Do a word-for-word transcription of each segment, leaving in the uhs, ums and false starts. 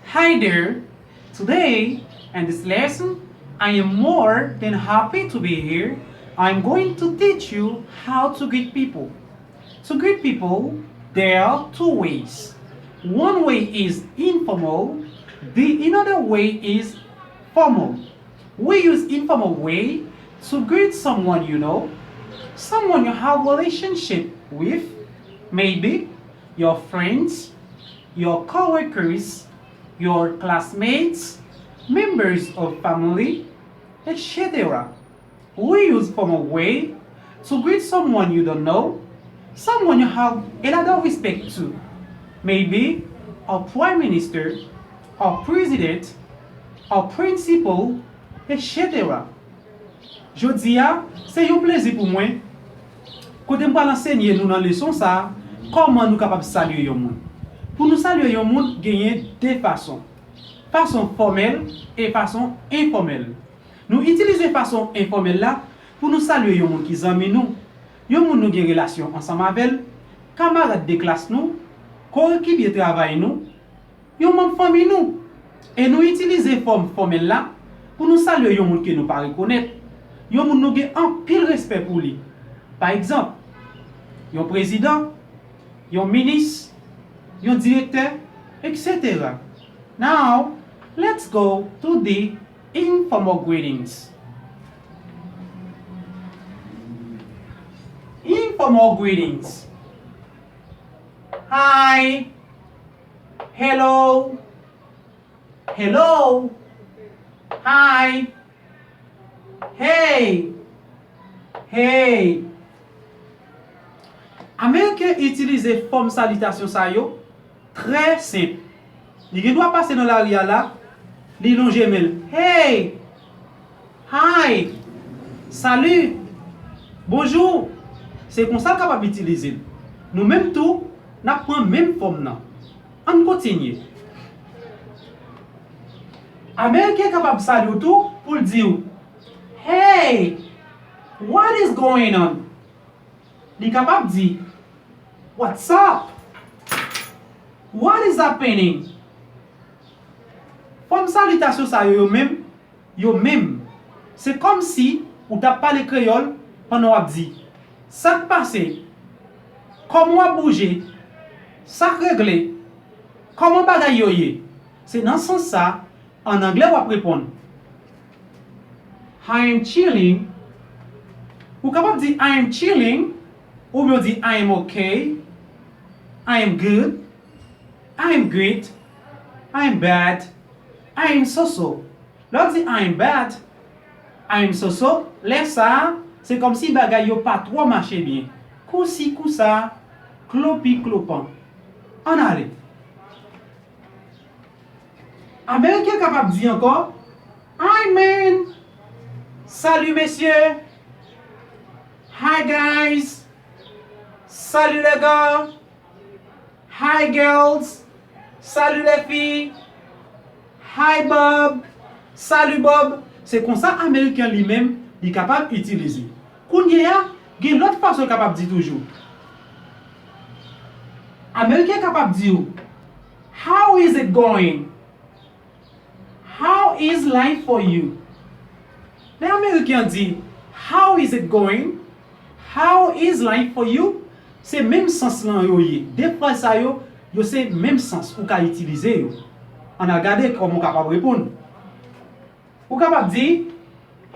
Hi there! Today, in this lesson, I am more than happy to be here. I'm going to teach you how to greet people. To greet people, there are two ways. One way is informal, the another way is formal. We use informal way to greet someone you know, someone you have relationship with, maybe your friends, your coworkers, your classmates, members of family, et cetera. We use formal way to greet someone you don't know, someone you have a lot of respect to, maybe a prime minister, a president, a principal, et cetera. Jodi a, se yon plezi pou mwen, kote m pral ansenye nou nan leson sa a, kòman nou kapab salye yon moun. Pou nou salye yon moun, genyen de fason. Fason fòmèl e fason enfòmèl. Nou itilize fason enfòmèl la pou nou salye yon moun ki zanmi nou, yon moun nou gen relasyon ansanm avè l, kamarad de klas nou, korekipye travay nou, yon manm fanmi nou. E nou itilize fòm fòmèl la pou nou salye yon moun ke nou pa rekonèt, yon moun nou gen anpil respè pou li. Pa egzanp, yon prezidan, yon minis, yon direktè, et cetera. Now, let's go to the informal greetings. Informal greetings. Hi. Hello. Hello. Hi. Hey. Hey. Ameriken itilize fòm salitasyon sa yo trè senp. Li gen dwa pase nan lari a la, li lonje men l. Hey! Hi! Salut! Bonjour! Se konsa l kapab itilize l. Nou menm tou, n ap pran menm fòm nan. Ann kontinye. Ameriken kapab salye w tou pou l di w, Hey! What is going on? Li kapab di, What's up? What is happening? Fòm salitasyon sa yo, yo menm, yo menm, se kòmsi ou t ap pale kreyòl pandan w ap di, Sa k pase? Kòman w ap bouje? Sa k regle? Kòman bagay yo ye? Se nan sans sa, ann anglè w ap reponn, I am chilling. Ou kapab di, I am chilling, oubyen w di, I am okay, I am good, I am great, I am bad, I am so-so. Lè w di, I am bad, I am so-so, lè sa a, se kòmsi bagay yo pa twò mache byen. Kousi kousa, klopi klopan. Ann ale. Ameriken kapab di ankò, Hi man! Salut mesye! Hi guys! Salut les gars! Hi girls! Salut les filles! Hi Bob! Salut Bob! Se konsa Ameriken li menm, li kapab itilize. Kounye a, gen lòt fason l kapab di toujou. Ameriken kapab di w, How is it going? How is life for you? Lè Ameriken an di, How is it going? How is life for you? Se menm sans lan yo ye. De fraz sa yo, yo se menm sans ou ka itilize yo. Ann al gade kòman w kapab reponn. Ou kapab di,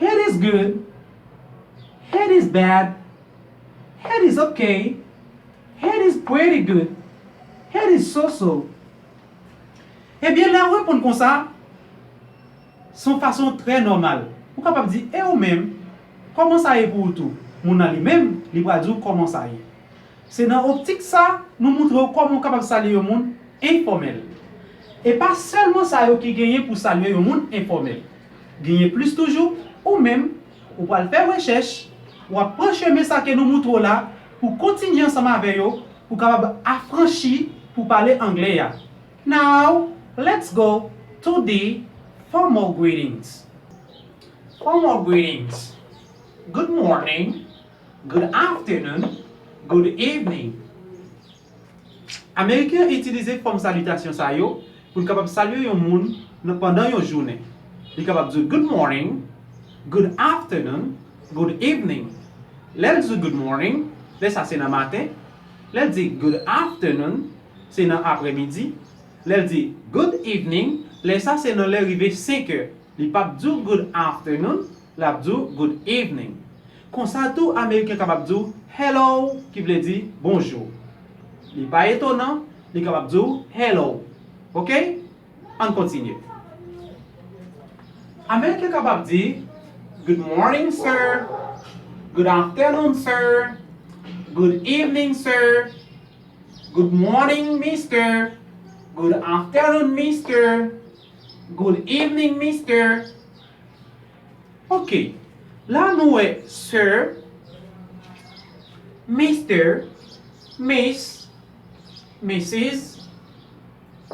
It is good. It is bad. It is okay. It is pretty good. It is so-so. Ebyen, lè w reponn konsa, se yon fason trè nòmal. Ou kapab di, E ou menm? Kòman sa ye pou ou tou? Moun nan li menm, li pral di w kòman sa ye. Se nan optik sa, nou montre w kòman w kapab salye yon moun enfòmèl. E pa sèlman sa yo ki genyen pou salye yon moun enfòmèl. Genyen plis toujou, ou menm, ou pral fè rechèch, w ap pran chemen sa ke nou montre w la, pou kontinye ansanm avè yo, pou kapab afranchi pou pale anglè a. Now, let's go to the formal greetings. Formal greetings. Good morning, good afternoon, good evening. Ameriken itilize fòm salitasyon sa yo pou l kapab salye yon moun nan, pandan yon jounen. Li kapab di w good morning, good afternoon, good evening. Lè l di w good morning, lè sa se nan maten. Lè l di good afternoon, se nan aprèmidi. Lè l di good evening, lè sa se nan lè rive senk è. Li p ap di w good afternoon, l ap di w good evening. Konsa tou, Ameriken kapab di w hello, ki vle di bonjou. Li pa etonan, li kapab di w hello. Oke? Ann kontinye. Ameriken kapab di good morning, sir. Good afternoon, sir. Good evening, sir. Good morning, mister. Good afternoon, mister. Good evening, mister. Ok. La nou wè sir, mister, miss, missus,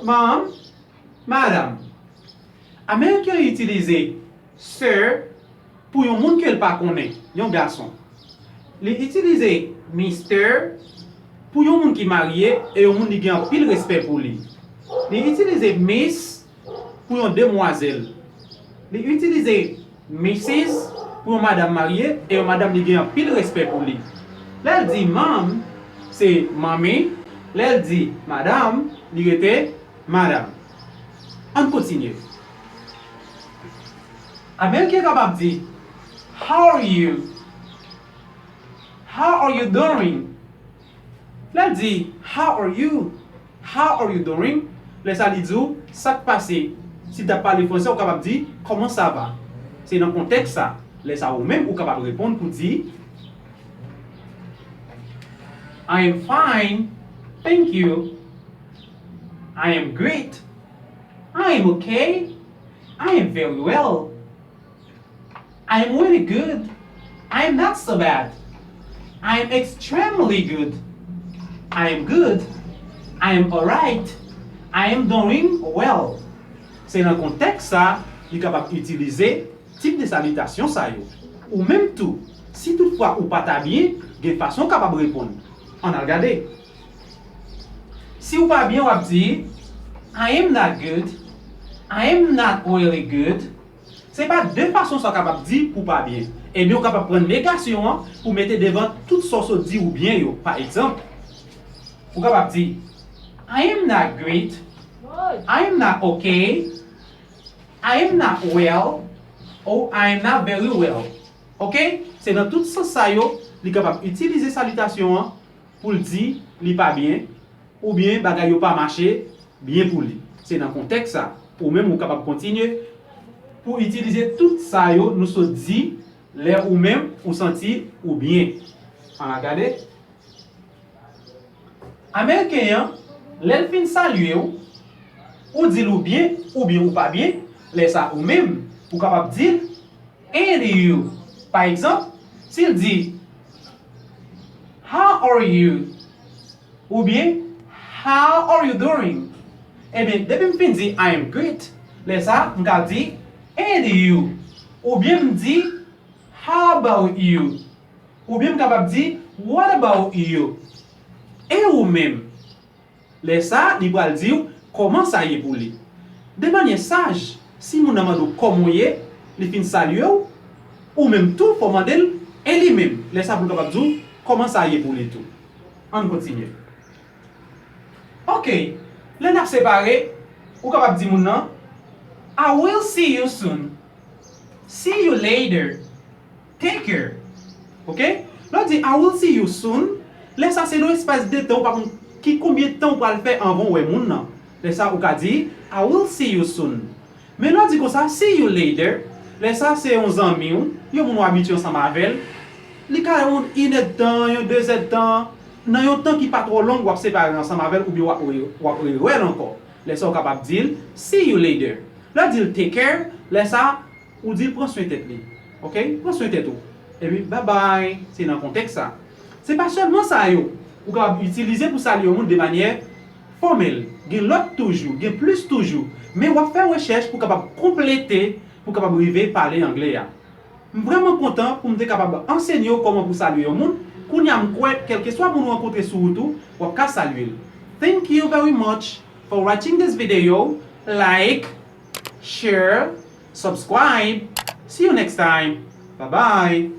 ma'am, madam. Ameriken itilize sir pou yon moun ke l pa konnen, yon gason. Li itilize mister pou yon moun ki marye e yon moun li gen anpil respè pou li. Li itilize miss pou yon demwazèl. Li itilize missus pou yon madanm marye e yon madanm li gen anpil respè pou li. Lè l di ma'am, se manmi. Lè l di madam, li rete madam. Ann kontinye. Ameriken kapab di how are you? How are you doing? Lè l di how are you? How are you doing? Lè sa li di w sa k pase. Si w t ap pale fransè, ou kapab di comment ça va? Se nan kontèks sa. Lè sa ou menm ou kapab reponn pou di I am fine, thank you. I am great. I am okay. I am very well. I am really good. I am not so bad. I am extremely good. I am good. I am alright. I am doing well. Se nan kontèks sa li kapab itilize tip de salitasyon sa yo. Ou menm tou, si toutfwa ou pa ta byen, gen fason w kapab reponn. Ann al gade. Si w pa byen, w ap di I am not good. I am not really good. Se pa de fason sa w kapab di pou w pa byen. Ebyen, w kapab pran negasyon an pou mete devan tout sa w sot di ou byen yo. Pa egzanp, ou kapab di I am not great. I am not okay. I am not well. Ou I am not very well. Oke? Se nan tout sans sa yo li kapab itilize salitasyon an pou l di li pa byen, oubyen bagay yo pa mache byen pou li. Se nan kontèks sa, ou menm ou kapab kontinye pou itilize tout sa yo nou sot di lè ou menm ou santi ou byen. Ann al gade. Ameriken an, lè l fin salye w, ou di l ou byen oubyen ou pa byen, lè sa ou menm, ou kapab di l and you. Pa egzanp, si l di how are you? Oubyen how are you doing? Ebyen, depi m fin di I am great, lè sa m ka di and you. Oubyen m di how about you? Oubyen m kapab di what about you? E ou menm? Lè sa, li pral di w kòman sa ye pou li. De manyè saj, si moun nan mande w kòman w ye, li fin salye w, ou menm tou fò w mande l e li menm. Lè sa pou l kapab di w kòman sa ye pou li tou. Ann kontinye. Oke, lè n ap separe, ou kapab di moun nan I will see you soon. See you later. Take care. Oke? Lè w di I will see you soon, lè sa se yon espas de tan ou pa konn ki konbyen tan ou pral fè anvan w wè moun nan. Lè sa ou ka di I will see you soon. Men lè w di konsa see you later, lè sa se yon zanmi w, yon moun w abitye ansanm avè l, li ka yon inèdtan, yon dezèdtan, nan yon tan ki pa twò long w ap separe ansanm avè l oubyen w ap re- w ap rewè l ankò. Lè sa ou kapab di l see you later. Lè w di l take care, lè sa ou di l pran swen tèt li. Oke? Pran swen tèt ou. Epi, bye bye. Se nan kontèks sa. Se pa sèlman sa yo ou kapab itilize pou salye yon moun de manyè fòmèl. Gen lòt toujou, gen plis toujou. Men w ap fè rechèch pou kapab konplete, pou kapab rive pale anglè a. M vrèman kontan pou m te kapab ansenye w kòman pou salye yon moun. Kounye a m kwè, kèlkeswa moun ou rankontre sou wout ou, w ap ka salye l. Thank you very much for watching this video. Like, share, subscribe. See you next time. Bye bye.